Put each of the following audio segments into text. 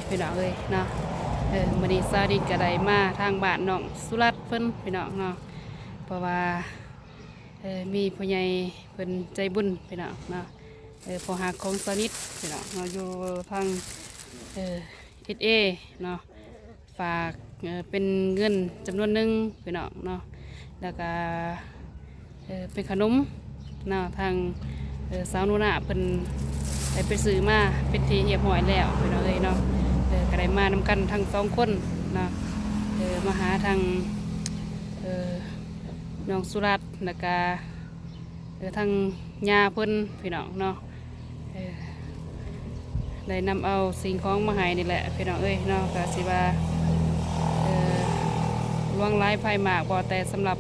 ພີ່ນ້ອງເອີຍເນາະ. ເອີ ມື້ນີ້ສາວນິດກໍໄດ້ມາທາງບ້ານນ້ອງສຸລັດເພິ່ນພີ່ນ້ອງເນາະ ເພາະວ່າ ເອີ ມີຜູ້ໃຫຍ່ເພິ່ນໃຈບຸນພີ່ນ້ອງເນາະ ເອີ ພໍ່ຮັກຂອງສາວນິດພີ່ນ້ອງເນາະ ຢູ່ທາງ ເອີ ເອສເອ ເນາະ ຝາກ ເອີ ເປັນເງິນຈຳນວນໜຶ່ງພີ່ນ້ອງເນາະ ແລ້ວກະ ເອີ ເປັນຂະໜົມເນາະ ທາງ ເອີ ສາວໜູນາເພິ່ນໄດ້ໄປຊື້ມາເປັນທີ່ຮຽບຮ້ອຍແລ້ວພີ່ນ້ອງເອີຍເນາະ. ເອີ ກໍໄດ້ມານຳກັນທັງສອງຄົນເນາະ ເອີ ມາຫາທາງ ເອີ ນ້ອງສຸລັດ ແລ້ວກະ ເອີ ທາງຍ່າເພິ່ນພີ່ນ້ອງເນາະ ເອີ ໄດ້ນຳເອົາສິ່ງຂອງມາໃຫ້ນີ້ແຫຼະພີ່ນ້ອງເອີຍເນາະ. ກະຊິວ່າ ເອີ ຫຼວງຫຼາຍໄພມາກບໍ່ ແຕ່ສຳລັບ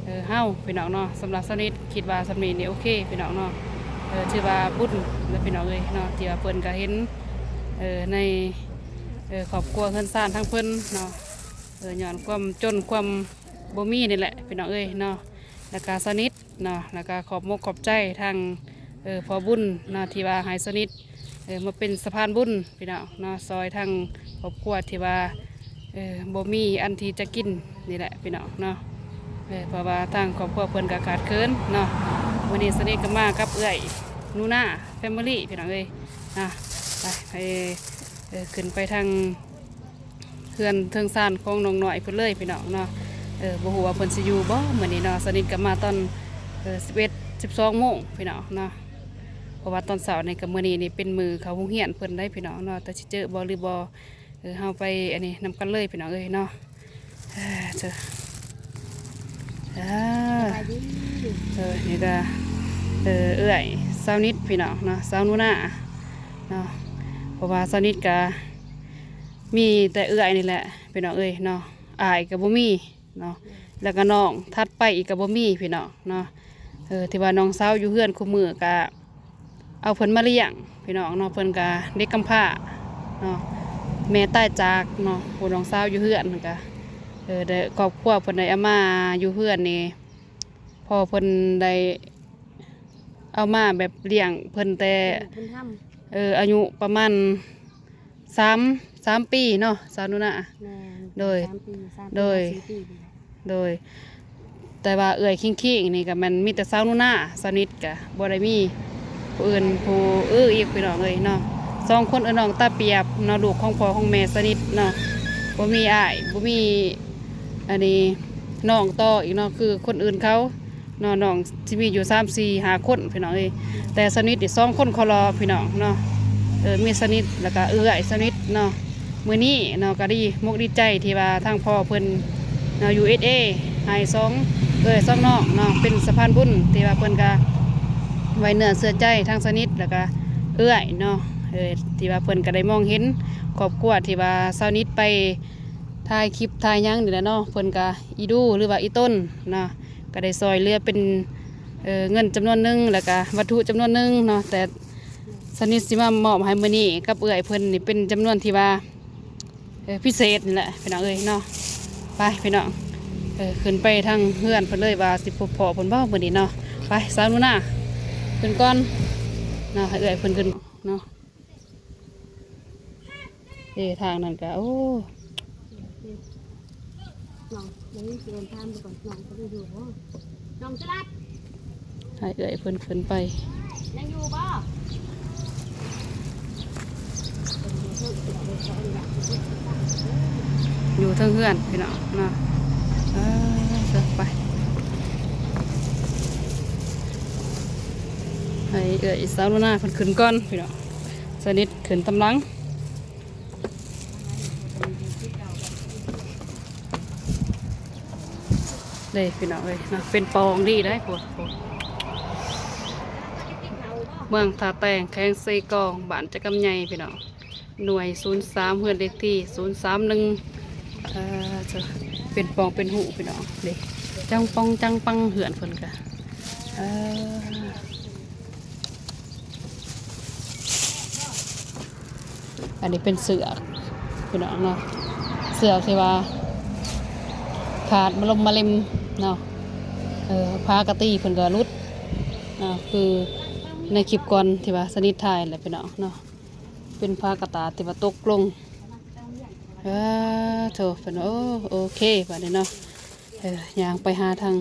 ເອີ ເຮົາພີ່ນ້ອງເນາະ ສຳລັບສາວນິດຄິດວ່າສ່ຳນີ້ນີ້ໂອເຄພີ່ນ້ອງເນາະ. ເອີ ຖືວ່າບຸນແລ້ວພີ່ນ້ອງເອີຍເນາະ ທີ່ວ່າເພິ່ນກະເຫັນ ເອີ ໃນ ເອີ ຄອບຄົວເຮືອນຊານທາງເພິ່ນເນາະ ເອີ ຍ້ອນຄວາມຈົນຄວາມບໍ່ມີນີ້ແຫຼະພີ່ນ້ອງເອີຍເນາະ. ແລ້ວກະສາວນິດ ເນາະ ແລ້ວກະຂອບມົກຂອບໃຈທາງ ເອີ ພໍ່ບຸນເນາະ ທີ່ວ່າໃຫ້ສາວນິດ ເອີ ມາເປັນສະພານບຸນພີ່ນ້ອງເນາະ ຊ່ອຍທາງຄອບຄົວທີ່ວ່າ ເອີ ບໍ່ມີອັນທີ່ຈະກິນນີ້ແຫຼະພີ່ນ້ອງເນາະ. ເອີ ເພາະວ່າທາງຄອບຄົວເພິ່ນກໍຂາດເຂີນເນາະ. ມື້ນີ້ສາວນິດກໍມາກັບເອື້ອຍໜູນາ ແຟມິລີ ພີ່ນ້ອງເອີຍເນາະ. ໄປ ໄປ ເອີ ຂຶ້ນໄປທາງ ເຮືອນເທິງຊານຂອງນ້ອງນ້ອຍເພິ່ນເລີຍພີ່ນ້ອງເນາະ. ເອີ ບໍ່ຮູ້ວ່າເພິ່ນຊິຢູ່ບໍ່ມື້ນີ້ເນາະ. ສາວນິດກໍມາຕອນ ເອີ ສິບເອັດ ສິບສອງໂມງພີ່ນ້ອງເນາະ ເພາະວ່າຕອນເຊົ້ານີ້ກັບມື້ນີ້ນີ້ເປັນມື້ເຂົ້າໂຮງຮຽນເພິ່ນໄດ໋ພີ່ນ້ອງເນາະ. ແຕ່ຊິເຈີບໍ່ຫຼືບໍ່ ເອີ ເຮົາໄປອັນນີ້ນຳກັນເລີຍພີ່ນ້ອງເອີຍເນາະ. ເອີ ເຈີ ເອີ ສະບາຍດີ ເອີ ນີ້ກໍ ເອີ ເອື້ອຍສາວນິດພີ່ນ້ອງເນາະ ສາວໜູນາເນາະ. ເພາະວ່າສາວນິດກໍ ມີແຕ່ເອື້ອຍນີ້ແຫຼະພີ່ນ້ອງເອີຍເນາະ ອ້າຍກໍບໍ່ມີເນາະ ແລ້ວກໍນ້ອງຖັດໄປອີກກໍບໍ່ມີພີ່ນ້ອງເນາະ. ເອີ ທີ່ວ່ານ້ອງສາວຢູ່ເຮືອນຄູ່ມື້ກໍເອົາເພິ່ນມາລ້ຽງພີ່ນ້ອງເນາະ. ເພິ່ນກໍເດັກກຳພ້າເນາະ ແມ່ຕາຍຈາກເນາະ ຜູ້ນ້ອງສາວຢູ່ເຮືອນກໍ ເອີ ໄດ້ ຄອບຄົວເພິ່ນໄດ້ເອົາມາຢູ່ເຮືອນນີ້ ພໍ່ເພິ່ນໄດ້ເອົາມາແບບລ້ຽງເພິ່ນແຕ່ ເອີ ອາຍຸປະມານ ສາມ ສາມປີເນາະ ສາວໜູນາ. ແມ່ນ ໂດຍ ສາມປີ ສາມປີ ໂດຍ ຫາສີ່ປີນີ້ແຫຼະ ໂດຍ. ແຕ່ວ່າເອື້ອຍຄິງໆນີ້ກໍແມ່ນມີແຕ່ສາວໜູນາ ສາວນິດກໍບໍ່ໄດ້ມີຜູ້ອື່ນຜູ້ອື່ອີກພີ່ນ້ອງເອີຍເນາະ. ສອງຄົນເອື້ອຍນ້ອງຕາປຽບເນາະ ລູກຂອງພໍ່ຂອງແມ່ສາວນິດເນາະ ບໍ່ມີອ້າຍ ບໍ່ມີອັນນີ້ນ້ອງຕໍ່ອີກເນາະ ຄືຄົນອື່ນເຂົາ ເນາະ ນ້ອງຊິມີຢູ່ສາມ ສີ່ ຫ້າຄົນພີ່ນ້ອງເອີຍ. ແຕ່ສາວນິດນີ້ສອງຄົນຄໍ່ລໍພີ່ນ້ອງເນາະ ເອີ ມີສາວນິດ ແລ້ວກະເອື້ອຍສາວນິດເນາະ. ມື້ນີ້ເນາະ ກະດີມົກດີໃຈທີ່ວ່າທາງພໍ່ເພິ່ນເນາະ ຢູເອສເອ ໃຫ້ສອງເອື້ອຍສອງນ້ອງເນາະ ເປັນສະພານບຸນ ທີ່ວ່າເພິ່ນກະໄວ້ເນື້ອເຊື່ອໃຈທາງສາວນິດ ແລ້ວກະເອື້ອຍເນາະ ເອີ ທີ່ວ່າເພິ່ນກະໄດ້ມອງເຫັນຄອບຄົວທີ່ວ່າສາວນິດໄປ ຖ່າຍຄລິບຖ່າຍຫຍັງນີ້ແຫຼະເນາະ ເພິ່ນກະອີດູຫຼືວ່າອີຕົນເນາະ ກະໄດ້ຊ່ອຍເຫຼືອເປັນ ເອີ ເງິນຈຳນວນໜຶ່ງ ແລ້ວກະວັດຖຸຈຳນວນໜຶ່ງເນາະ. ແຕ່ສາວນິດຊິມາມອບໃຫ້ມື້ນີ້ກັບເອື້ອຍເພິ່ນນີ້ເປັນຈຳນວນທີ່ວ່າ ເອີ ພິເສດນີ້ແຫຼະພີ່ນ້ອງເອີຍເນາະ. ໄປພີ່ນ້ອງ ເອີ ຂຶ້ນໄປທາງເຮືອນເພິ່ນເລີຍ ວ່າຊິພົບພໍ້ເພິ່ນບໍ່ມື້ນີ້ເນາະ. ໄປ ສາວໜູນາ ຂຶ້ນກ່ອນເນາະ ໃຫ້ເອື້ອຍເພິ່ນຂຶ້ນເນາະ. ເອີ ທາງນັ້ນກະ ໂອ້ ນ້ອງ ດຽວນີ້ຊິເດີນທາງໄປກ່ອນ ນ້ອງເພິ່ນຢູ່ບໍ່ ນ້ອງຈະລັດ ໃຫ້ເອື້ອຍເພິ່ນຂຶ້ນໄປ ຍັງຢູ່ບໍ່ ຢູ່ເທິງເຮືອນພີ່ນ້ອງເນາະ. ເອີ ໄປ ໃຫ້ເອື້ອຍສາວໜູນາເພິ່ນຂຶ້ນກ່ອນພີ່ນ້ອງ ສາວນິດ ຂຶ້ນຕາມຫຼັງເດ້ພີ່ນ້ອງເອີຍເນາະ. ເປັນປ່ອງດີໄດ໋ ໂພດ ໂພດ ເມືອງທ່າແຕງ ແຂວງເຊກອງ ບ້ານຈະກຳໃຫຍ່ພີ່ນ້ອງ ໜ່ວຍສູນສາມ ເຮືອນເລກທີສູນສາມໜຶ່ງ. ເອີ ເປັນປ່ອງເປັນຮູພີ່ນ້ອງເດ້ ຈັງປອງຈັງປັງເຮືອນເພິ່ນກະ ເອີ. ອັນນີ້ເປັນເຊືອກພີ່ນ້ອງເນາະ ເຊືອກທີ່ວ່າຂາດມາລົມມາເລັມເນາະ. ເອີ ຜ້າກະຕີເພິ່ນກໍຫຼຸດເນາະ ຄືໃນຄລິບກ່ອນທີ່ວ່າສາວນິດຖ່າຍແຫຼະພີ່ນ້ອງເນາະ. ເປັນຜ້າກະຕາທີ່ວ່າຕົກລົງ ປາໂທ ເພິ່ນ ໂອ້ ໂອເຄ ບາດນີ້ເນາະ ເອີ ຍ່າງໄປຫາທາງ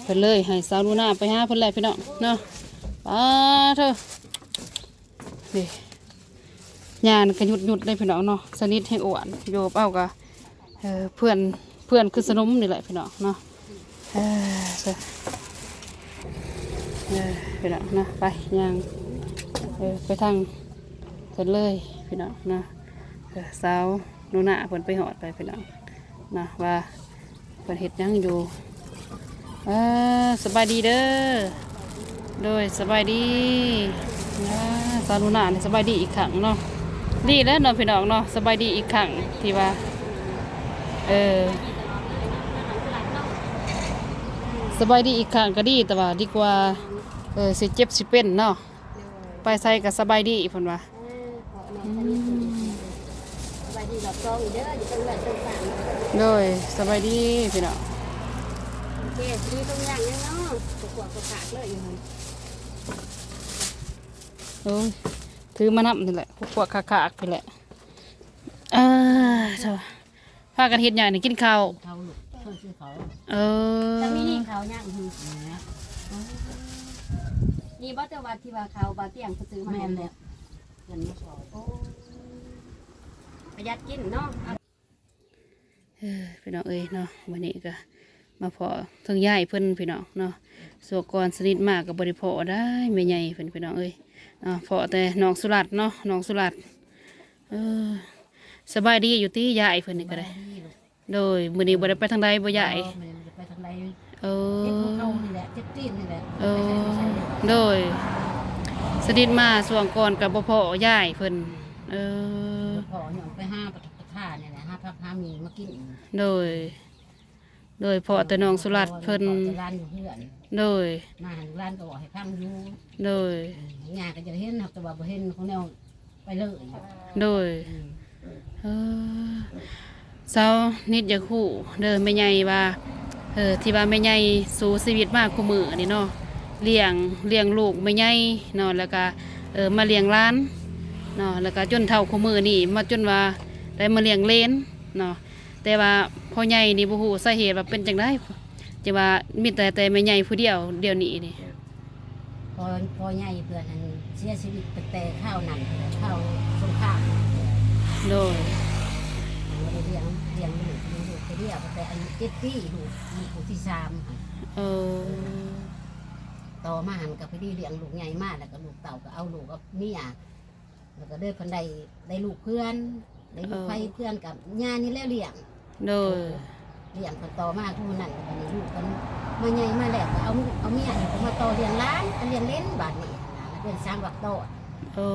ເພິ່ນເລີຍ ໃຫ້ສາວໜູນາໄປຫາເພິ່ນແຫຼະພີ່ນ້ອງເນາະ. ປາໂທ ນີ້ ຍ່າງກະຫຍຸດໆ ເດ້ພີ່ນ້ອງເນາະ ສະໜິດແຮງອ້ວນ ໂຍບເອົາກະ ເອີ ເພື່ອນ ເພື່ອນຄືສະໜົມນີ້ແຫຼະພີ່ນ້ອງເນາະ. ເອີ ເອີ ພີ່ນ້ອງເນາະ ໄປຍ່າງ ເອີ ໄປທາງເພິ່ນເລີຍພີ່ນ້ອງເນາະ. ເອີ ສາວໜູນາເພິ່ນໄປຮອດແລ້ວພີ່ນ້ອງເນາະ ວ່າເພິ່ນເຮັດຫຍັງຢູ່. ເອີ ສະບາຍດີເດີ. ໂດຍ ສະບາຍດີ. ອ່າ ສາວໜູນານີ້ສະບາຍດີອີກຄັ້ງເນາະ. ດີແລ້ວເນາະພີ່ນ້ອງເນາະ ສະບາຍດີອີກຄັ້ງ ທີ່ວ່າ ເອີ ສະບາຍດີອີກຄັ້ງກະດີ ແຕ່ວ່າດີກວ່າ ເອີ ຊິເຈັບຊິເປັນເນາະ. ໄປໃສກະສະບາຍດີເພິ່ນວ່າ. ເອີ ເພາະນ້ອງສະໜິດ ອືມ ສະບາຍດີຮອບສອງອີກເດີ ຢູ່ເທິງເຮືອນເທິງຊານ. ໂດຍ ສະບາຍດີພີ່ນ້ອງ. ໂອເຄ ມີຕົງຢ່າງຫຍັງເນາະ ພວກພວກກໍຝາກເລີຍຢູ່ຫັ້ນ. ໂອ້ຍ ຖືມານຳນີ້ແຫຼະ ພວກພວກຄາກໆ ນີ້ແຫຼະ. ເອີ ໂທ້ ພາກັນເຮັດຫຍັງນີ້ ກິນເຂົ້າ? ເຂົ້າລູກ ເພິ່ນຊື້ເຂົ້າ. ເອີ ກໍມີເຂົ້າຍັງຢູ່ນີ້ນະ. ນີ້ບໍ່ ແຕ່ວ່າທີ່ວ່າເຂົ້າບ່າວຕຽງເພິ່ນຊື້ມາໃຫ້? ແມ່ນແລ້ວ ເພິ່ນມາຊ່ອຍ. ໂອ້ ປະຢັດກິນເນາະ. ເອີ ພີ່ນ້ອງເອີຍເນາະ ມື້ນີ້ກະມາພໍ້ເຖິງຍາຍເພິ່ນພີ່ນ້ອງເນາະ. ຊ່ວງກ່ອນສະໜິດມາກະບໍ່ໄດ້ພໍ້ໄດ້ ແມ່ໃຫຍ່ເພິ່ນພີ່ນ້ອງເອີຍເນາະ. ພໍ້ແຕ່ນ້ອງສຸລັດເນາະ ນ້ອງສຸລັດ. ເອີ ສະບາຍດີຢູ່ຕິ ຍາຍເພິ່ນນີ້ກະໄດ້? ສະບາຍດີລູກ. ໂດຍ ມື້ນີ້ບໍ່ໄດ້ໄປທາງໃດບໍ່ຍາຍ? ບໍ່ ມື້ນີ້ບໍ່ໄດ້ໄປທາງໃດ. ເອີ ເຈັບຫົວເຂົ່ານີ້ແຫຼະ ເຈັບຕີນນີ້ແຫຼະ. ເອີ ໄປໃສບໍ່ໄດ້. ໂດຍ ສະໜິດມາຊ່ວງກ່ອນກະບໍ່ພໍ້ຍາຍເພິ່ນ. ເອີ ບໍ່ພໍ້ ຍ້ອນໄປຫາປະ ປະທານນີ້ແຫຼະ ຫາຜັກຫາໝີ່ມາກິນ. ໂດຍ ໂດຍ ພໍ້ແຕ່ນ້ອງສຸລັດເພິ່ນ ພໍ້ແຕ່ຫຼານຢູ່ເຮືອນ. ໂດຍ ມາຫັ້ນຫຼານກໍເວົ້າໃຫ້ຟັງຢູ່. ໂດຍ ອືມ ຍ່າກໍຢາກເຫັນ ຫາກແຕ່ວ່າບໍ່ເຫັນຂອງແນວໄປເລີຍ. ໂດຍ ອືມ ເອີ ສາວນິດຢາກຮູ້ເດີແມ່ໃຫຍ່ວ່າ ເອີ ທີ່ວ່າແມ່ໃຫຍ່ສູ້ຊີວິດມາຄູ່ມື້ນີ້ເນາະ ລ້ຽງ ລ້ຽງລູກແມ່ໃຫຍ່ເນາະ ແລ້ວກະ ເອີ ມາລ້ຽງຫຼານເນາະ ແລ້ວກະຈົນເຖົ້າຄູ່ມື້ນີ້ ມາຈົນວ່າໄດ້ມາລ້ຽງເຫຼນເນາະ. ແຕ່ວ່າພໍ່ໃຫຍ່ນີ້ບໍ່ຮູ້ສາເຫດວ່າເປັນຈັ່ງໃດ ຈັ່ງວ່າມີແຕ່ ແຕ່ແມ່ໃຫຍ່ຜູ້ດຽວດຽວນີ້ນີ້. ພໍ່ ພໍ່ໃຫຍ່ເພິ່ນຫັ້ນເສຍຊີວິດຕັ້ງແຕ່ຄາວນັ້ນ ຄາວສົງຄາມ. ໂດຍ ບໍ່ໄດ້ລ້ຽງ ລ້ຽງລູກ ລ້ຽງລູກຜູ້ດຽວ ຕັ້ງແຕ່ອາຍຸເຈັດປີ ລູກ ລູກຜູ້ທີສາມຫັ້ນ. ເອີ ຕໍ່ມາຫັ້ນກໍພໍດີລ້ຽງລູກໃຫຍ່ມາ ແລ້ວກໍລູກເຕົ້າກໍເອົາລູກກັບເມຍ ແລ້ວກໍເລີຍເພິ່ນໄດ້ ໄດ້ລູກເພື່ອນ ໄດ້ລູກ ເອີ ໃຜເພື່ອນກັບຍ່ານີ້ແຫຼະລ້ຽງ. ໂດຍ ລ້ຽງເພິ່ນຕໍ່ມາຄືນັ້ນ ແລ້ວບາດນີ້ລູກເພິ່ນມາໃຫຍ່ມາແລ້ວກໍເອົາ ເອົາເມຍນີ້ກໍມາຕໍ່ລ້ຽງຫຼານ ກໍລ້ຽງເຫຼນບາດນີ້ນະ ເປັນສາມວັກຕອນ. ໂອ້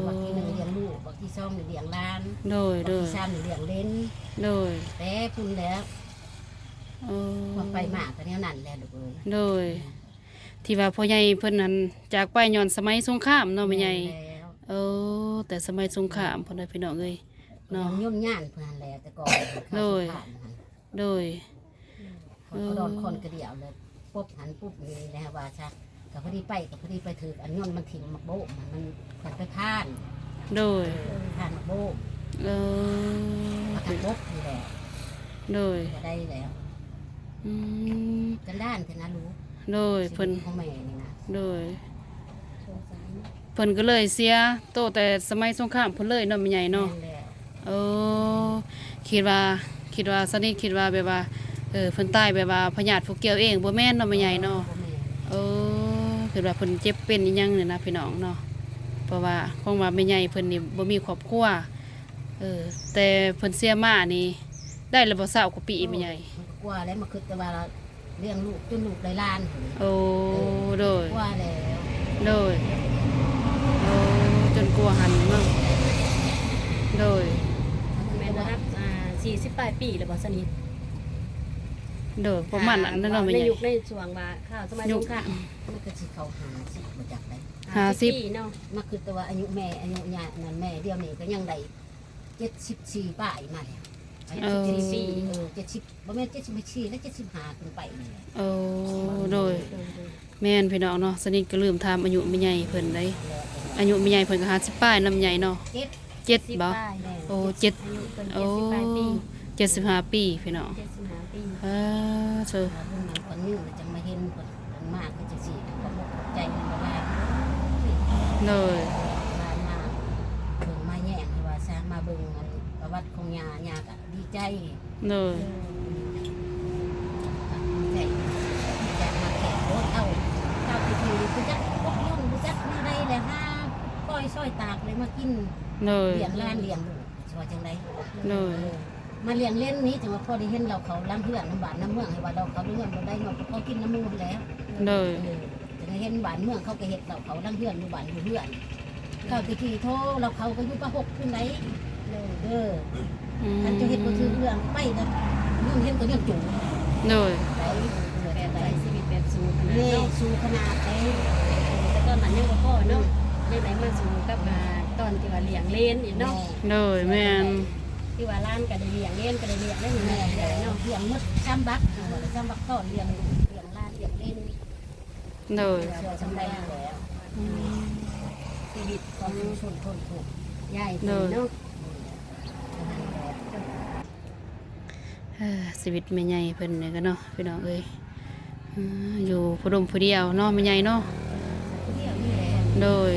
ວັກທີໜຶ່ງລ້ຽງລູກ ວັກທີສອງນີ້ລ້ຽງຫຼານ. ໂດຍ ວັກທີສາມນີ້ລ້ຽງເຫຼນ. ໂດຍ ແຕ່ພຸ້ນແຫຼະ. ໂອ້ ໄປມາກໍແນວນັ້ນແຫຼະລູກເອີຍ. ໂດຍ ທີ່ວ່າພໍ່ໃຫຍ່ເພິ່ນນັ້ນຈາກໄປຍ້ອນສະໄໝສົງຄາມເນາະແມ່ໃຫຍ່. ແມ່ນແລ້ວ ເອີ ແຕ່ສະໄໝສົງຄາມພຸ້ນນະພີ່ນ້ອງເອີຍເນາະ. ຍ້ອນຍານເພິ່ນຫັ້ນແຫຼະ ແຕ່ກ່ອນ ໂດຍ ສະໄໝສົງຄາມຫັ້ນ. ໂດຍ ເອີ ເຂົາດອນຄອນກະດຽວແລ້ວປົບຫັ້ນປຸບນີ້ແຫຼະວ່າຊະ ກໍພໍດີໄປ ກໍພໍດີໄປຖືກອັນຍົນມັນຖິ້ມໝາກໂບກມັນ ມັນ ມັນໄປຜ່ານ. ໂດຍ ຜ່ານໝາກໂບກ. ເອີ ມາກະປົບນີ້ແຫຼະ. ໂດຍ ກໍໄດ້ແລ້ວ. ອືມ ກັນດ້ານເພິ່ນນະລູກ. ໂດຍ ຊີວິດ ເພິ່ນຂອງແມ່ນີ້ນະ. ໂດຍ ສົງສານເນາະ. ເພິ່ນກໍເລີຍເສຍໂຕແຕ່ສະໄໝສົງຄາມພຸ້ນເລີຍເນາະແມ່ໃຫຍ່ເນາະ. ແມ່ນແລ້ວ. ເອີ ຄິດວ່າ ຄິດວ່າ ສະນິດຄິດວ່າແບບວ່າ ເອີ ເພິ່ນຕາຍແບບວ່າພະຍາດຜູ້ກ່ຽວເອງ ບໍ່ແມ່ນເນາະແມ່ໃຫຍ່ເນາະ. ເອີ ບໍ່ແມ່ນ. ເອີ ຄິດວ່າເພິ່ນເຈັບເປັນອີ່ຫຍັງນີ້ນະພີ່ນ້ອງເນາະ ເພາະວ່າຄວາມວ່າແມ່ໃຫຍ່ເພິ່ນນີ້ບໍ່ມີຄອບຄົວ. ເອີ ແຕ່ເພິ່ນເສຍມານີ້ໄດ້ແລ້ວບໍ່ ຊາວກວ່າປີແມ່ໃຫຍ່? ໂອ້ຍ ມັນກໍກວ່າແລ້ວ ມາຄິດແຕ່ວ່າ ລ້ຽງລູກຈົນລູກໄດ້ຫຼານ. ໂອ້ ເອີ ໂດຍ ກວ່າແລ້ວ. ໂດຍ ໂອ້ ຈົນກວ່າຫັ້ນເນາະ. ໂດຍ ແມ່ນລະດັບ ອ່າ ສີ່ສິບປາຍປີແລ້ວບໍ່ສະນິດ? ໂດຍ ປະມານນັ້ນເນາະແມ່ໃຫຍ່. ໃນຍຸກໃນຊ່ວງວ່າຄາວສະໄໝສົງຄາມ ມັນກໍຊິເຂົ້າຫ້າສິບບໍ່ຈັກໄດ໋. ຫ້າສິບ ຫ້າສິບປີເນາະ. ມາຄິດແຕ່ວ່າອາຍຸແມ່ ອາຍຸຍາຍນັ້ນແມ່ ດຽວນີ້ກໍຍັງໄດ້ ເຈັດສິບສີ່ປາຍມາແລ້ວ. ເອີ ເຈັດສິບສີ່ ເອີ ເຈັດສິບ ບໍ່ແມ່ນເຈັດສິບສີ່ ແລະ ເຈັດສິບຫ້າຂຶ້ນໄປນີ້ແຫຼະ. ໂອ້ ໂດຍ ໂດຍ ໂດຍ ແມ່ນພີ່ນ້ອງເນາະ. ສະນິດກໍລືມຖາມອາຍຸແມ່ໃຫຍ່ເພິ່ນໄດ໋. ອາຍຸແມ່ໃຫຍ່ເພິ່ນກໍຫ້າສິບປາຍເນາະແມ່ໃຫຍ່ເນາະ. ເຈັດ ເຈັດບໍ່? ແມ່ນ ໂອ້ ເຈັດ ອາຍຸເພິ່ນ ໂອ້ ເຈັດສິບປາຍປີ ເຈັດສິບຫ້າປີພີ່ນ້ອງ ເຈັດສິບຫ້າປີ ເອີ ໂທ້ ເພິ່ນຍັງຄົນໜຶ່ງ ຈັ່ງມາເຫັນເພິ່ນ ເພິ່ນມາຄືຈັ່ງຊີ້ ຂອບອົກຂອບໃຈເພິ່ນຫຼາຍໆ ໂດຍ ຫຼານມາເບິ່ງມາແຍງ ທີ່ວ່າຊາມາເບິ່ງອັນປະຫວັດຂອງຍ່າ ຍ່າກໍດີໃຈ ໂດຍ ໃຈ ຢາກມາແຂກໂອດເອົາ ເຈົ້າທີ່ດີ ບໍ່ຈັກອົບຍົນ ບໍ່ຈັກແນວໃດແຫຼະ ຫາປ່ອຍຊອຍຕາກເລີຍມາກິນ ໂດຍ ລ້ຽງຫຼານລ້ຽງລູກ ຊິວ່າຈັ່ງໃດ ໂດຍ ເອີ ມາລ້ຽງເຫຼັ້ນນີ້ ຈັ່ງວ່າພໍໄດ້ເຫັນລາວເຂົ້າຫຼັງເຮືອນນຳບ້ານນຳເມືອງ ໃຫ້ວ່າລາວເຂົ້າເຮືອນບໍ່ໄດ້ເນາະ ພໍກິນນຳໝູ່ຫັ້ນແຫຼະ ໂດຍ ເອີ ຈັ່ງໃຫ້ເຫັນບ້ານເມືອງ ເຂົາກໍເຮັດລາວເຂົ້າຫຼັງເຮືອນ ຢູ່ບ້ານຢູ່ເຮືອນ ຄາວແຕ່ກີ້ໂທ ລາວເຂົາກໍຢູ່ປະຫົກພຸ້ນໃດ໋ ເດີ ອືມ ຄັນເຈົ້າເຮັດບໍ່ຖືກເລື່ອງໄປກໍຍ້ອນເຫັນກໍຍ້ອນໂຈນ ໂດຍ ໄປ ແບບໃຊ້ຊີວິດແບບສູ້ຂະໜາດເນາະ ແມ່ນ ສູ້ຂະໜາດເດ້ ແຕ່ຕອນນັ້ນຍັງບໍ່ພໍເນາະ ອືມ ຍັງໄດ້ມາສູ້ກັບ ອືມ ອ່າ ຕອນທີ່ວ່າລ້ຽງເຫຼັ້ນອີກເນາະ ແມ່ນ ໂດຍ ແມ່ນ ທີ່ວ່າຫຼານກໍໄດ້ລ້ຽງ ເຫຼັ້ນກໍໄດ້ລ້ຽງ ແມ່ນ ເນາະ ລ້ຽງໝົດສາມບັກ ສາມບັກຕອນ ລ້ຽງລູກ ລ້ຽງຫຼານ ລ້ຽງເຫຼັ້ນ ໂດຍ ເຊື່ອສຳໄດ້ແລ້ວ ອືມ ຊີວິດຂອງຊົນ ຄົນທຸກຍາຍ ໂດຍ ເນາະ ເອີ ຊີວິດແມ່ໃຫຍ່ເພິ່ນນີ້ກໍເນາະ ພີ່ນ້ອງເອີຍ ເອີ ຢູ່ຜູ້ດົມຜູ້ດຽວເນາະ ແມ່ໃຫຍ່ເນາະ ຜູ້ດຽວນີ້ແຫຼະ ໂດຍ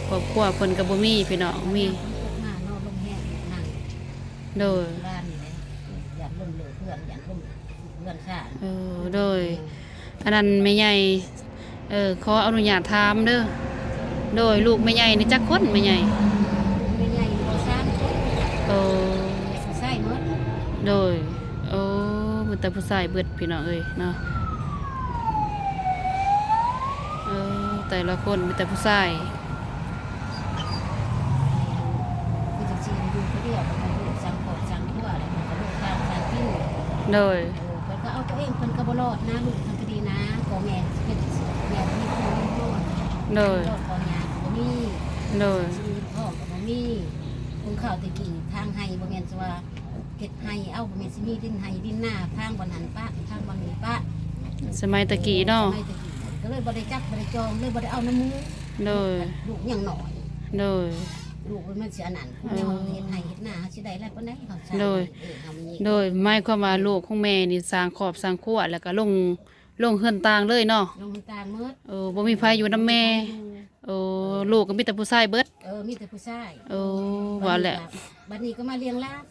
ຄອບຄົວເພິ່ນກໍບໍ່ມີ ພີ່ນ້ອງ ມີ ຄົນຕົກມາເນາະ ລົມແຮງ ໂດຍ ບ້ານນີ້ແຫຼະ ຢ້ານລົມເລີກເຮືອນ ຢ້ານລົມເຮືອນຊານ ເອີ ໂດຍ ອັນນັ້ນແມ່ໃຫຍ່ ເອີ ຂໍອະນຸຍາດຖາມເດີ ໂດຍ ລູກແມ່ໃຫຍ່ນີ້ຈັກຄົນແມ່ໃຫຍ່? ແມ່ໃຫຍ່ມີສາມຄົນ ໂອ້ ຜູ້ຊາຍໝົດ ໂດຍ ໂອ້ ມີແຕ່ຜູ້ຊາຍເບິດ ພີ່ນ້ອງເອີຍເນາະ ເອີ ແຕ່ລະຄົນມີແຕ່ຜູ້ຊາຍ ຄືຈັ່ງຊີ້ ຢູ່ຜູ້ດຽວ ແລ້ວກໍລູກສ້າງຄອບສ້າງຄົວ ແລ້ວມັນກໍລູກຕ່າງຊາດກິນ ໂດຍ ເອີ ເພິ່ນກໍເອົາຕົວເອງ ເພິ່ນກໍບໍ່ລອດນະ ລູກເພິ່ນກໍດີນະ ພໍ່ແມ່ຊິເປັນຈັ່ງຊີ້ ແມ່ບໍ່ມີຜູ້ເລີຍ ໂດຍ ລອດພໍ່ຍ່າກໍບໍ່ມີ ໂດຍ ຊິມີທອງກໍບໍ່ມີ ຄົນຄາວແຕ່ກີ້ທາງໄຮ່ ບໍ່ແມ່ນຊິວ່າເຮັດໄຮ່ເອົາ ບໍ່ແມ່ນຊິມີດິນໄຮ່ດິນນາ ທາງບ່ອນຫັ້ນປະ ທາງບ່ອນນີ້ປະ ສະໄໝແຕ່ກີ້ເນາະ ສະໄໝແຕ່ກີ້ ກໍເລີຍບໍ່ໄດ້ຈັບ ບໍ່ໄດ້ຈອງ ເລີຍບໍ່ໄດ້ເອົານຳໝູ່ ໂດຍ ລູກຍັງນ້ອຍ ໂດຍ ລູກມັນຊິອັນນັ້ນ ເອີ ເຮົາເຮັດໄຮ່ເຮັດນາ ເຮົາຊິໄດ້ຫຼາຍປານໃດ ເຮົາສ້າງ ໂດຍ ເອງ ເຮົາມີ ໂດຍ ໝາຍຄວາມວ່າລູກຂອງແມ່ນີ້ສ້າງຄອບສ້າງຄົວ ແລ້ວກໍລົງ ລົງເຮືອນຕ່າງເລີຍເນາະ ລົງເຮືອນຕ່າງໝົດ ເອີ ບໍ່ມີໃຜຢູ່ນຳແມ່ ບໍ່ມີໃຜຢູ່ ໂອ້ ລູກກໍມີແຕ່ຜູ້ຊາຍເບິດ ເອີ ມີແຕ່ຜູ້ຊາຍ ໂອ້ ວ່າແຫຼະ ບັດນີ້ກໍມາລ້ຽງຫຼານ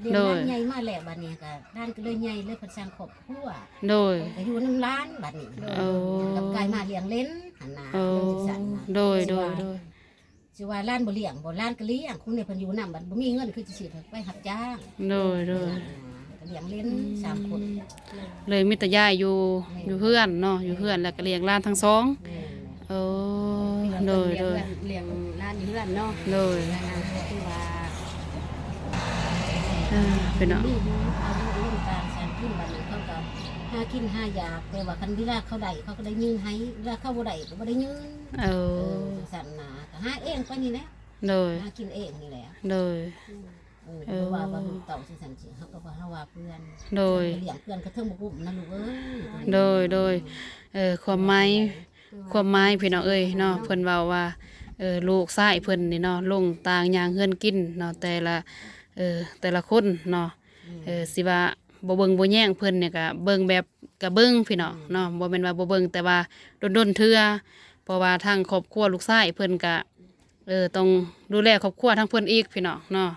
ລ້ຽງຫຼານ ໂດຍ ໃຫຍ່ມາແລ້ວ ບັດນີ້ກໍຫຼານກໍເລີຍໃຫຍ່ ເລີຍເພິ່ນສ້າງຄອບຄົວ ໂດຍ ເພິ່ນກໍຢູ່ນຳຫຼານ ບັດນີ້ ໂອ້ ກໍກາຍມາລ້ຽງເຫຼັ້ນຫັ້ນນະ ໂອ້ ເລື່ອງຈັ່ງຊັ້ນນະ ໂດຍ ຊິວ່າ ໂດຍ ໂດຍ ຊິວ່າຫຼານບໍ່ລ້ຽງບໍ່ ຫຼານກໍລ້ຽງ ຄົນນີ້ເພິ່ນຢູ່ນຳ ບັດບໍ່ມີເງິນຄືຈັ່ງຊີ້ ເພິ່ນໄປຮັບຈ້າງ ໂດຍ ໂດຍ ກໍລ້ຽງເຫຼັ້ນ ອືມ ສາມຄົນ ເລີຍມີແຕ່ຍາຍຢູ່ ແມ່ນ ຢູ່ເຮືອນເນາະ ຢູ່ເຮືອນ ແລ້ວກໍລ້ຽງຫຼານທັງສອງ ແມ່ນ ໂອ້ ໂດຍ ໂດຍ ລ້ຽງຫຼານຢູ່ເຮືອນເນາະ ໂດຍ ຄືວ່າ ເອີ ພີ່ນ້ອງ ມີຢູ່ ເຮົາຢູ່ລົງຕ່າງສັງກິນ ບັດນີ້ເຂົາກໍຫາກິນຫາຢາກ ແຕ່ວ່າຄັນເວລາເຂົາໄດ້ ເຂົາກໍໄດ້ຍື່ນໃຫ້ ເວລາເຂົາບໍ່ໄດ້ກໍບໍ່ໄດ້ຍື່ນ ເອີ ເອີ ຈັ່ງຊັ້ນນະ ກໍຫາເອງໄປນີ້ແຫຼະ ໂດຍ ຫາກິນເອງນີ້ແຫຼະ ໂດຍ ອືມ ເອີ ເອີ ບໍ່ວ່າວ່າລູກເຕົ້າຈັ່ງຊັ້ນຊີ້ ເຮົາກໍບໍ່ຫາວ່າເພື່ອນ ໂດຍ ເພື່ອນກໍລ້ຽງ ເພື່ອນກໍເທິງບໍ່ກຸ້ມນະລູກເອີຍ ໂດຍ ໂດຍ ອືມ ເອີ ຄວາມໝາຍ ຄວາມໝາຍພີ່ນ້ອງເອີຍເນາະ ເພິ່ນເວົ້າວ່າ ເອີ ລູກຊາຍເພິ່ນນີ້ເນາະ ລົງຕ່າງຍ່າງເຮືອນກິນເນາະ ແຕ່ລະ ເອີ ແຕ່ລະຄົນເນາະ ອືມ ເອີ ຊິວ່າບໍ່ເບິ່ງບໍ່ແຍງເພິ່ນນີ້ ກະເບິ່ງແບບ ກະເບິ່ງພີ່ນ້ອງເນາະ ອືມ ບໍ່ແມ່ນວ່າບໍ່ເບິ່ງ ແຕ່ວ່າດົນໆເທື່ອ ເພາະວ່າທາງຄອບຄົວລູກຊາຍເພິ່ນກະ ເອີ ຕ້ອງດູແລຄອບຄົວທາງເພິ່ນອີກພີ່ນ້ອງເນາະ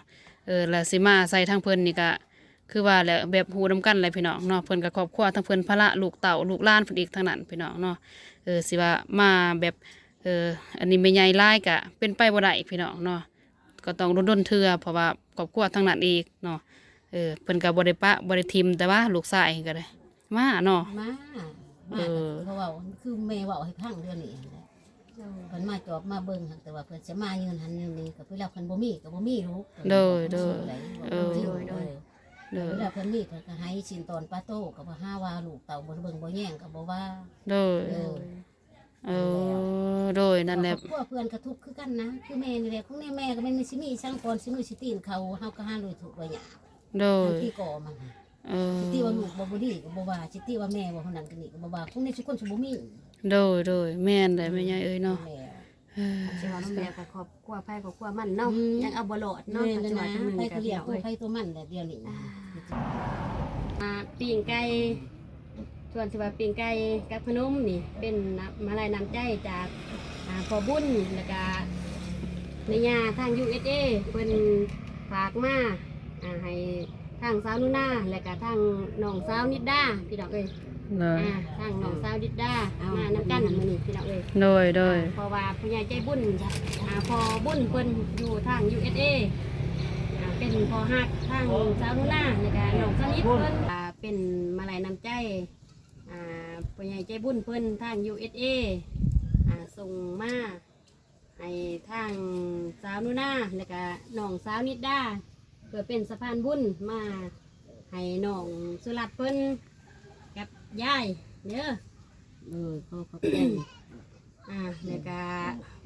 ເອີ ແລ້ວຊິມາໃສ່ທາງເພິ່ນນີ້ກະ ຄືວ່າແຫຼະ ແບບຮູ້ນຳກັນແຫຼະພີ່ນ້ອງເນາະ ເພິ່ນກໍຄອບຄົວ ທັງເພິ່ນພາລະລູກເຕົ້າລູກຫຼານເພິ່ນອີກທັງນັ້ນພີ່ນ້ອງເນາະ ເອີ ຊິວ່າມາແບບ ເອີ ອັນນີ້ແມ່ໃຫຍ່ຫຼາຍກະເປັນໄປບໍ່ໄດ້ພີ່ນ້ອງເນາະ ກໍຕ້ອງດົນໆເທື່ອ ເພາະວ່າຄອບຄົວທາງນັ້ນອີກເນາະ ເອີ ເພິ່ນກໍບໍ່ໄດ້ປະບໍ່ໄດ້ຖິ້ມ ແຕ່ວ່າລູກຊາຍກໍໄດ້ມາເນາະ ມາ ມາ ເອີ ກໍເວົ້າ ຄືແມ່ເວົ້າໃຫ້ຟັງດຽວນີ້ຫັ້ນແຫຼະ ໂດຍ ເພິ່ນມາຈອບມາເບິ່ງ ແຕ່ວ່າເພິ່ນຊິມາຢືນຫັ້ນຢືນນີ້ ກໍເວລາເພິ່ນບໍ່ມີກໍບໍ່ມີລູກ ໂດຍ ໂດຍ ເອີ ໂດຍ ໂດຍ ເວລາເພິ່ນມີເພິ່ນກໍໃຫ້ສິນຕອນປາໂຕ ກໍບໍ່ຫາວ່າລູກເຕົ້າບໍ່ເບິ່ງບໍ່ແຍງກໍບໍ່ວ່າ ໂດຍ ໂດຍ ເອີ ໂດຍ ນັ້ນແຫຼະ ຄອບຄົວເພິ່ນກໍທຸກຄືກັນນະ ຄືແມ່ນີ້ແຫຼະ ຂອງແມ່ ແມ່ກໍແມ່ນຊິມີສັງກ່ອນ ຊິມືຊິຕີນເຂົາ ເຮົາກໍຫາໂດຍທຸກໂດຍຍາກ ໂດຍ ທີ່ກໍມັນ ເອີ ຊິຕິວ່າລູກບໍ່ ບໍ່ດີກໍບໍ່ວ່າ ຊິຕິວ່າແມ່ບໍ່ຄົນນັ້ນຄົນນີ້ກໍບໍ່ວ່າ ຄົນນີ້ທຸກຄົນຊິບໍ່ມີ ໂດຍ ໂດຍ ແມ່ນແຫຼະ ອືມ ແມ່ໃຫຍ່ເອີຍເນາະ ແມ່ນແຫຼະ ເອີ ຊິເວົ້ານຳແບບກັບຄອບຄົວໃຜຄອບຄົວມັນເນາະ ອືມ ຍັງເອົາບໍ່ລອດເນາະ ແມ່ນ ກໍຊິວ່າ ນະ ຈັ່ງໜຶ່ງ ໃຜກໍເລີຍ ກະ ຜູ້ໃຜຕົວມັນແຫຼະດຽວນີ້ ອ່າ ປີ້ງໄກ່ ສ່ວນທີ່ວ່າປີ້ງໄກ່ກັບຂະໜົມນີ້ ເປັນມາໄລນ້ຳໃຈຈາກ ອ່າ ພໍ່ບຸນ ແລ້ວກະແມ່ຍ່າທາງ ຢູເອສເອ ເພິ່ນຝາກມາ ອ່າ ໃຫ້ ທາງສາວໜູນາ ແລະກະທາງນ້ອງສາວນິດດາ ພີ່ນ້ອງເອີຍ ໂດຍ ອ່າ ທາງນ້ອງສາວນິດດາ ເອົາ ມານຳກັນມື້ນີ້ ພີ່ນ້ອງເອີຍ ໂດຍ ໂດຍ ອ່າ ເພາະວ່າຜູ້ໃຫຍ່ໃຈບຸນ ອ່າ ພໍ່ບຸນເພິ່ນຢູ່ທາງ ຢູເອສເອ ອ່າ ເປັນພໍ່ຮັກທາງສາວໜູນາ ແລະກະນ້ອງສາວນິດເພິ່ນ ອ່າ ເປັນມາໄລນ້ຳໃຈ ອ່າ ຜູ້ໃຫຍ່ໃຈບຸນເພິ່ນທາງ ຢູເອສເອ ອ່າ ສົ່ງມາ ໃຫ້ທາງສາວໜູນາ ແລະກະນ້ອງສາວນິດດາ ເພື່ອເປັນສະພານບຸນມາໃຫ້ນ້ອງສຸລັດເພິ່ນກັບຍາຍເດີ ເອີ ຂໍຂອບໃຈ ອ່າ ແລະກະ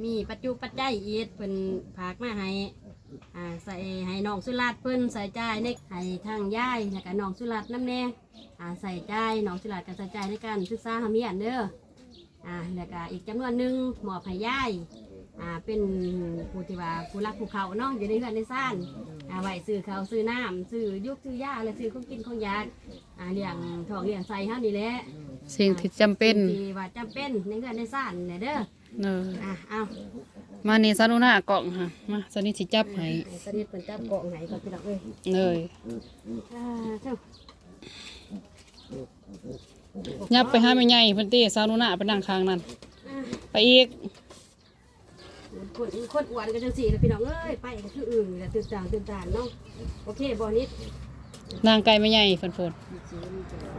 ມີປັດຈຸປັດໄຈອີກ ເພິ່ນຝາກມາໃຫ້ ອ່າ ໃສ່ໃຫ້ນ້ອງສຸລັດເພິ່ນໃຊ້ຈ່າຍໃນ ໃຫ້ທາງຍາຍ ແລະກະນ້ອງສຸລັດນຳແດ່ ອ່າ ໃຊ້ຈ່າຍ ນ້ອງສຸລັດກໍໃຊ້ຈ່າຍໃນການສຶກສາຮ່ຳຮຽນເດີ ອ່າ ແລ້ວກະອີກຈຳນວນໜຶ່ງມອບໃຫ້ຍາຍ ອ່າ ເປັນຜູ້ທີ່ວ່າຜູ້ລັກຜູ້ເຂົ້າເນາະ ຢູ່ໃນເຮືອນໃນຊານ ອ່າ ໄວ້ຊື້ເຂົ້າຊື້ນ້ຳ ຊື້ຢູກຊື້ຢາ ແລະຊື້ຂອງກິນຂອງຢາກ ອ່າ ລ້ຽງທ້ອງລ້ຽງໄສ້ເຮົານີ້ແຫຼະ ສິ່ງທີ່ຈຳເປັນ ສິ່ງທີ່ວ່າຈຳເປັນໃນເຮືອນໃນຊານນີ້ແຫຼະເດີ ເອີ ອ່າ ເອົາ ມານີ້ ສາວໜູນາ ກ້ອງຫາ ມາ ສາວນິດຊິຈັບໃຫ້ ໃຫ້ສາວນິດເພິ່ນຈັບກ້ອງໃຫ້ກ່ອນ ພີ່ນ້ອງເອີຍ ເອີຍ ອ່າ ເຈົ້າ ຫຍັບໄປຫາແມ່ໃຫຍ່ເພິ່ນຕິ ສາວໜູນາໄປນັ່ງຂ້າງນັ້ນ ອ່າ ໄປອີກ ຄົນ ຄົນອ້ວນກໍຈັ່ງຊີ້ລະ ພີ່ນ້ອງເອີຍ ໄປກໍຄືອຶ່ງລະ ຕື່ນຕານຕື່ນຕານເນາະ ໂອເຄບໍ່ນິດ ນັ່ງໃກ້ແມ່ໃຫຍ່ເພິ່ນພຸ້ນ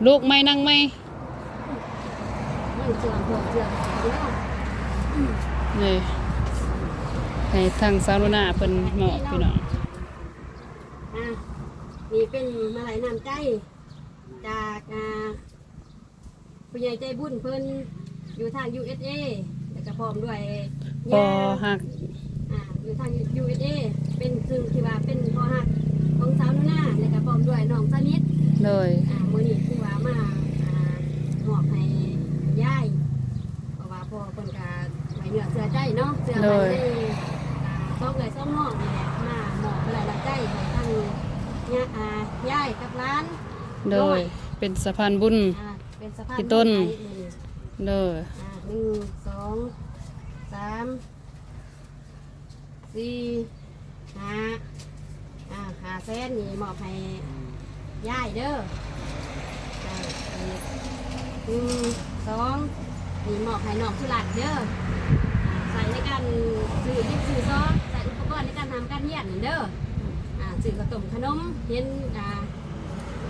ລຸກໃໝ່ ນັ່ງໃໝ່ ນັ່ງເຊື່ອງເຊື່ອງເນາະ ນີ້ ໃຫ້ທາງສາວໜູນາເພິ່ນມອບ ພີ່ນ້ອງ ອ່າ ນີ້ເປັນມາໄລນ້ຳໃຈ ຈາກ ອ່າ ຜູ້ໃຫຍ່ໃຈບຸນເພິ່ນຢູ່ທາງ ຢູເອສເອ ແລ້ວກໍພ້ອມດ້ວຍ ພໍ່ຮັກ ອ່າ ຢູ່ທາງ ຢູເອສເອ ເປັນ ຊຶ່ງທີ່ວ່າເປັນພໍ່ຮັກຂອງສາວໜູນາ ແລ້ວກໍພ້ອມດ້ວຍນ້ອງສາວນິດ ໂດຍ ອ່າ ມື້ນີ້ຄືວ່າມາ ອ່າ ມອບໃຫ້ຍາຍ ເພາະວ່າພໍ່ເພິ່ນກໍໄວ້ເນື້ອເຊື່ອໃຈເນາະ ເຊື່ອໝັ້ນໃນ ອ່າ ສອງເອື້ອຍສອງນ້ອງນີ້ແຫຼະ ມາມອບແຮງແຮງໃຈໃຫ້ທາງຍາ ອ່າ ຍາຍກັບຫຼານ ໂດຍ ນ້ອຍ ເປັນສະພານບຸນ ອ່າ ເປັນສະພານບຸນໃຫ້ ໂດຍ ອ່າ ໜຶ່ງ ສອງ ສາມ ສີ່ ຫ້າ ອ່າ ຫ້າແສນນີ້ມອບໃຫ້ຍາຍເດີ ອ່າ ໜຶ່ງ ສອງ ນີ້ມອບໃຫ້ນ້ອງສຸລັດເດີ ອ່າ ໃຊ້ໃນການຊື້ດິນຊື້ຊອ ໃຊ້ອຸປະກອນໃນການຮ່ຳການຮຽນນັ້ນເດີ ອ່າ ຊື້ເຂົ້າຕົ້ມຂະໜົມ ເຫັນ ອ່າ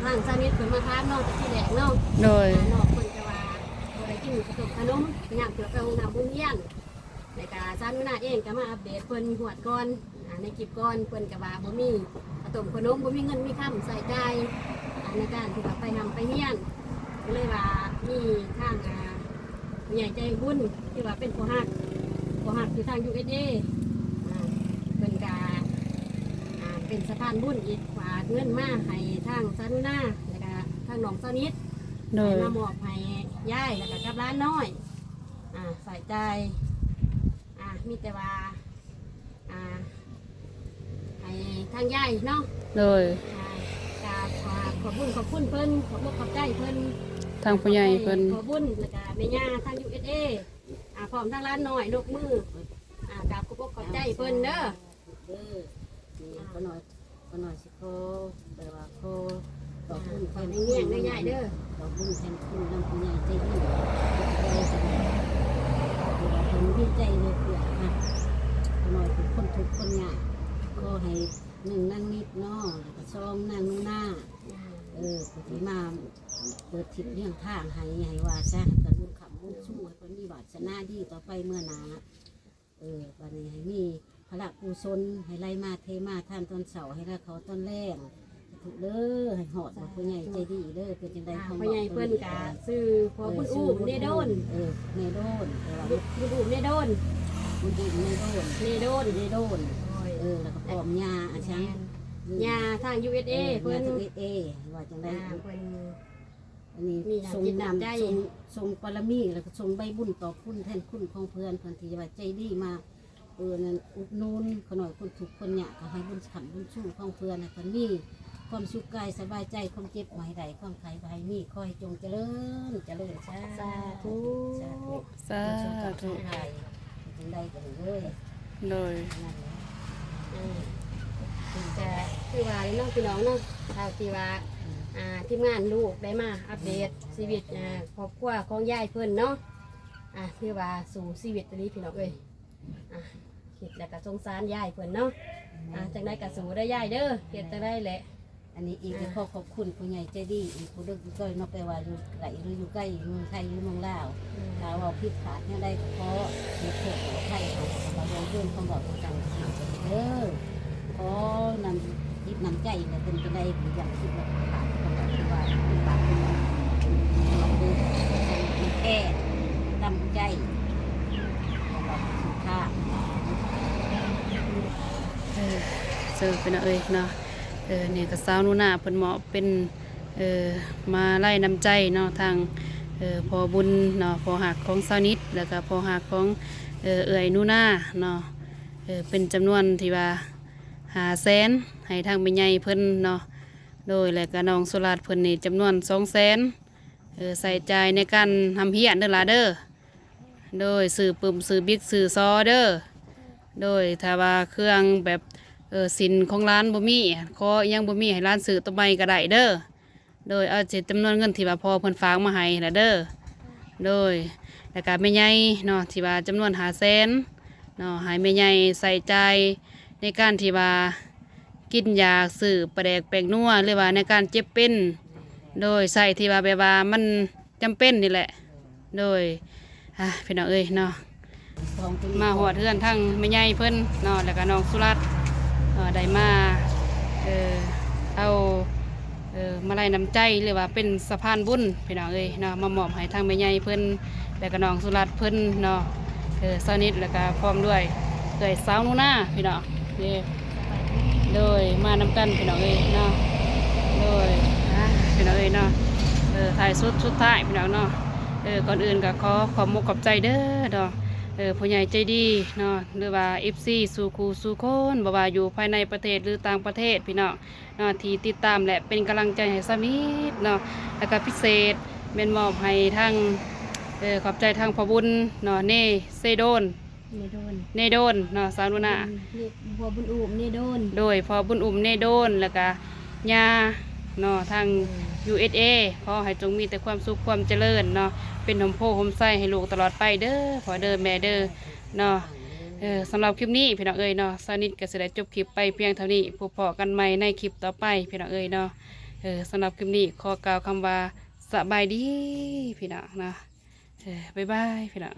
ທາງສາວນິດເພິ່ນມາຖາມເນາະ ແຕ່ທີແລກເນາະ ໂດຍ ອ່າ ນ້ອງເພິ່ນກໍວ່າບໍ່ໄດ້ກິນເຂົ້າຕົ້ມຂະໜົມ ຍາມເພິ່ນໄປໂຮງນ້ຳໂຮງຮຽນ ແລ້ວກະສາວໜູນາເອງກໍມາອັບເດດເພິ່ນຮວດກ່ອນ ອ່າ ໃນຄລິບກ່ອນ ເພິ່ນກໍວ່າບໍ່ມີເຂົ້າຕົ້ມຂະໜົມ ບໍ່ມີເງິນມີຄຳໃຊ້ຈ່າຍ ອ່າ ໃນການທີ່ວ່າໄປຮ່ຳໄປຮຽນ ກໍເລີຍວ່າມີທາງ ອ່າ ຜູ້ໃຫຍ່ໃຈບຸນ ທີ່ວ່າເປັນພໍ່ຮັກ ພໍ່ຮັກຢູ່ທາງ ຢູເອສເອ ອ່າ ເພິ່ນກະ ອ່າ ເປັນສະພານບຸນອີກ ຝາກເງິນມາໃຫ້ທາງສາວໜູນາ ແລ້ວກະທາງນ້ອງສາວນິດ ໂດຍ ໃຫ້ມາມອບໃຫ້ຍາຍ ແລ້ວກະກັບຫຼານນ້ອຍ ອ່າ ໃຊ້ຈ່າຍ ອ່າ ມີແຕ່ວ່າ ອ່າ ໃຫ້ທາງຍາຍເນາະ ໂດຍ ອ່າ ກະຂອບ ຂອບບຸນຂອບຄຸນເພິ່ນ ຂອບອົກຂອບໃຈເພິ່ນ ທາງຜູ້ໃຫຍ່ເພິ່ນ ຂອບໃຈພໍ່ບຸນ ແລ້ວກະແມ່ຍ່າທາງ ຢູເອສເອ ອ່າ ພ້ອມທັງຫຼານນ້ອຍ ຍົກມື ອ່າ ກາບຂອບອົກຂອບໃຈເພິ່ນເດີ ເດີ ນີ້ ອ່າ ຂະນ້ອຍ ຂະນ້ອຍຊິຂໍ ແບບວ່າຂໍຂອບຄຸນແທນ ອ່າ ໃນເງື້ອງເດີຍາຍເດີ ຂອບຄຸນແທນຄຸນນຳຜູ້ໃຫຍ່ໃຈດີ ທີ່ວ່າເພິ່ນມີໃຈເຫຼືອເຟື້ອ ອ່າ ຂະນ້ອຍເປັນຄົນທຸກຄົນຍາກ ຂໍໃຫ້ໜຶ່ງນາງນິດເນາະ ແລ້ວກໍສອງນາງໜູນາ ອ່າ ເອີ ຜູ້ທີ່ມາເປີດທິດເລື່ອງທາງໃຫ້ ໃຫ້ວ່າຊະ ໃຫ້ເພິ່ນບຸນຄ້ຳບຸນຊູ ໃຫ້ເພິ່ນມີວາສະໜາດີຕໍ່ໄປເມື່ອໜ້າ ເອີ ບາດນີ້ໃຫ້ມີພະລະກຸສົນ ໃຫ້ໄຫຼມາເທມາ ທານຕອນເຊົ້າ ໃຫ້ໄຫຼເຂົ້າຕອນແລງ ທຸກເດີ ໃຫ້ຮອດ ສາທຸ ວ່າຜູ້ໃຫຍ່ໃຈດີເດີ ເປັນຈັ່ງໃດ ອ່າ ຂອງ ພໍ່ໃຫຍ່ເພິ່ນກະຊື່ພໍ່ບຸນອູ້ມ ເອີ ເນໂດນ ເອີ ເນໂດນ ແຕ່ວ່າບຸນອູ້ມ ເນໂດນ ບຸນອູ້ມ ເນໂດນ ເນໂດນ ເນໂດນ ໂດຍ ເອີ ແລ້ວກໍພ້ອມຍ່າ ອ່າ ແມ່ນ ຍ່າທາງ ຢູເອສເອ ເອີ ເພິ່ນ ຍ່າທາງ ຢູເອສເອ ວ່າຈັ່ງໃດ ອ່າ ເພິ່ນ ນີ້ ມີນ້ຳຈິດນ້ຳໃຈ ສົ່ງ ສົ່ງບາລະມີ ແລ້ວກໍສົ່ງໃບບຸນຕອບຄຸນແທນຄຸນຂອງເພື່ອນ ເພິ່ນທີ່ວ່າໃຈດີມາ ເອີ ນັ້ນ ອຸດໜູນຂ້ານ້ອຍຄົນທຸກຄົນຍາກ ກໍໃຫ້ບຸນຄ້ຳບຸນຊູຂອງເພື່ອນ ໃຫ້ເພິ່ນມີຄວາມສຸກກາຍສະບາຍໃຈ ຄວາມເຈັບບໍ່ໃຫ້ໄດ້ ຄວາມໄຂ້ບໍ່ໃຫ້ມີ ຂໍໃຫ້ຈົ່ງຈະເລີນ ຈະເລີນ ສາ ສາທຸ ສາທຸ ສາທຸ ຈັ່ງໃດກໍໄດ້ເລີຍ ໂດຍ ນັ້ນແຫຼະ ອືມ ກໍຄືວ່າເນາະ ພີ່ນ້ອງເນາະ ເທົ່າທີ່ວ່າ ອືມ ອ່າ ທີມງານລູກໄດ້ມາອັບເດດຊີວິດ ອ່າ ຄອບຄົວຂອງຍາຍເພິ່ນເນາະ ອ່າ ຖືວ່າສູ້ຊີວິດອີ່ຫຼີ ພີ່ນ້ອງເອີຍ ອ່າ ຄິດແລ້ວກໍສົງສານຍາຍເພິ່ນເນາະ ອ່າ ຈັ່ງໃດກໍສູ້ເດີຍາຍເດີ ເຮັດຈັ່ງໃດແຫຼະ ອັນນີ້ອີກ ອ່າ ກໍຂໍຂອບຄຸນຜູ້ໃຫຍ່ໃຈດີອີກຜູ້ເດີ ເນາະ ແປວ່າຢູ່ໃກ້ ຫຼື ຢູ່ໄກ ເມືອງໄທ ຫຼື ເມືອງລາວ ອືມ ຖ້າເວົ້າຜິດພາດແນວໃດກໍຂໍໂທດຂໍອະໄພ ເຮົາກໍບໍ່ເລື່ອງຄວາມເວົ້າຕ່າງໆເດີ ຂໍນ້ຳຈິດນ້ຳໃຈ ແລະ ເປັນຈັ່ງໃດກໍຢ່າຄິດວ່າຜິດພາດ ເພາະວ່າເປັນບາບເປັນບຸນ ເປັນແທ້ ຕາມໃຈ ແລ້ວກໍສຸດທ້າຍ ເອີ ເຊີ ພີ່ນ້ອງເອີຍເນາະ ເອີ ນີ້ກໍສາວໜູນາເພິ່ນມອບເປັນ ເອີ ມາໄລນ້ຳໃຈເນາະ ທາງ ເອີ ພໍ່ບຸນເນາະ ພໍ່ຮັກຂອງສາວນິດ ແລ້ວກໍພໍ່ຮັກຂອງ ເອີ ເອື້ອຍໜູນາເນາະ ເອີ ເປັນຈຳນວນທີ່ວ່າຫ້າແສນ ໃຫ້ທາງແມ່ໃຫຍ່ເພິ່ນເນາະ ໂດຍ ແລ້ວກໍນ້ອງສຸລັດເພິ່ນນີ້ຈຳນວນສອງແສນ ເອີ ໃຊ້ຈ່າຍໃນການຮ່ຳຮຽນເດີຫຼ້າເດີ ໂດຍ ຊື້ປຶ້ມ ຊື້ບິກ ຊື້ຊໍເດີ ໂດຍ ຖ້າວ່າເຄື່ອງແບບ ເອີ ສິນຂອງຫຼານບໍ່ມີ ຂໍອີ່ຫຍັງບໍ່ມີ ໃຫ້ຫຼານຊື້ໂຕໃໝ່ກໍໄດ້ເດີ ໂດຍ ເອົາຈຳນວນເງິນທີ່ວ່າພໍ່ເພິ່ນຝາກມາໃຫ້ຫັ້ນລະເດີ ໂດຍ ແລ້ວກະແມ່ໃຫຍ່ເນາະ ທີ່ວ່າຈຳນວນຫ້າແສນເນາະ ໃຫ້ແມ່ໃຫຍ່ໃຊ້ຈ່າຍໃນການທີ່ວ່າກິນຢາ ຊື້ປາແດກແປ້ງນົວ ຫຼືວ່າໃນການເຈັບເປັນ ໂດຍ ໃຊ້ທີ່ວ່າແບບວ່າມັນຈຳເປັນນີ້ແຫຼະ ໂດຍ ອ່າ ພີ່ນ້ອງເອີຍເນາະ ມາຮອດເຮືອນທາງແມ່ໃຫຍ່ເພິ່ນເນາະ ແລ້ວກໍນ້ອງສຸລັດ ເອີ ໄດ້ມາ ເອີ ເອົາ ເອີ ມາໄລນ້ຳໃຈ ຫຼືວ່າເປັນສະພານບຸນ ພີ່ນ້ອງເອີຍເນາະ ມາມອບໃຫ້ທາງແມ່ໃຫຍ່ເພິ່ນ ແລ້ວກໍນ້ອງສຸລັດເພິ່ນເນາະ ເອີ ສາວນິດ ແລ້ວກໍພ້ອມດ້ວຍເອື້ອຍສາວໜູນາ ພີ່ນ້ອງເອີຍ ໂດຍ ມານຳກັນ ພີ່ນ້ອງເອີຍເນາະ ໂດຍ ອ່າ ພີ່ນ້ອງເອີຍເນາະ ເອີ ທ້າຍສຸດ ສຸດທ້າຍ ພີ່ນ້ອງເນາະ ເອີ ກ່ອນອື່ນກໍຂໍຂອບມຸກຂອບໃຈເດີເນາະ ເອີ ຜູ້ໃຫຍ່ໃຈດີເນາະ ຫຼືວ່າເອັຟຊີສູ່ຄູ່ສູ່ຄົນ ບໍ່ວ່າຢູ່ພາຍໃນປະເທດ ຫຼື ຕ່າງປະເທດ ພີ່ນ້ອງເນາະ ທີ່ຕິດຕາມ ແລະ ເປັນກຳລັງໃຈໃຫ້ສາວນິດເນາະ ແລ້ວກໍພິເສດແມ່ນມອບໃຫ້ທາງ ເອີ ຂອບໃຈທາງພໍ່ບຸນເນາະ ເນເຊໂດນ ເນໂດນ ເນໂດນເນາະ ສາວໜູນາ ອືມ ເນ ພໍ່ບຸນອຸ້ມ ເນໂດນ ໂດຍ ພໍ່ບຸນອຸ້ມ ເນໂດນ ແລ້ວກະຍ່າເນາະ ທາງ ອືມ ຢູເອສເອ ຂໍໃຫ້ຈົ່ງມີແຕ່ຄວາມສຸກຄວາມຈະເລີນເນາະ ເປັນຮົ່ມໂພຮົ່ມໄຊໃຫ້ລູກຕະຫຼອດໄປເດີ ພໍ່ເດີ ແມ່ເດີເນາະ ເອີ ສຳລັບຄລິບນີ້ ພີ່ນ້ອງເອີຍເນາະ ສາວນິດກໍຊິໄດ້ຈົບຄລິບໄປພຽງເທົ່ານີ້ ພົບພໍ້ກັນໃໝ່ໃນຄລິບຕໍ່ໄປ ພີ່ນ້ອງເອີຍເນາະ ເອີ ສຳລັບຄລິບນີ້ຂໍກ່າວຄຳວ່າ ສະບາຍດີ ພີ່ນ້ອງເນາະ ເອີ ບາຍບາຍ ພີ່ນ້ອງ.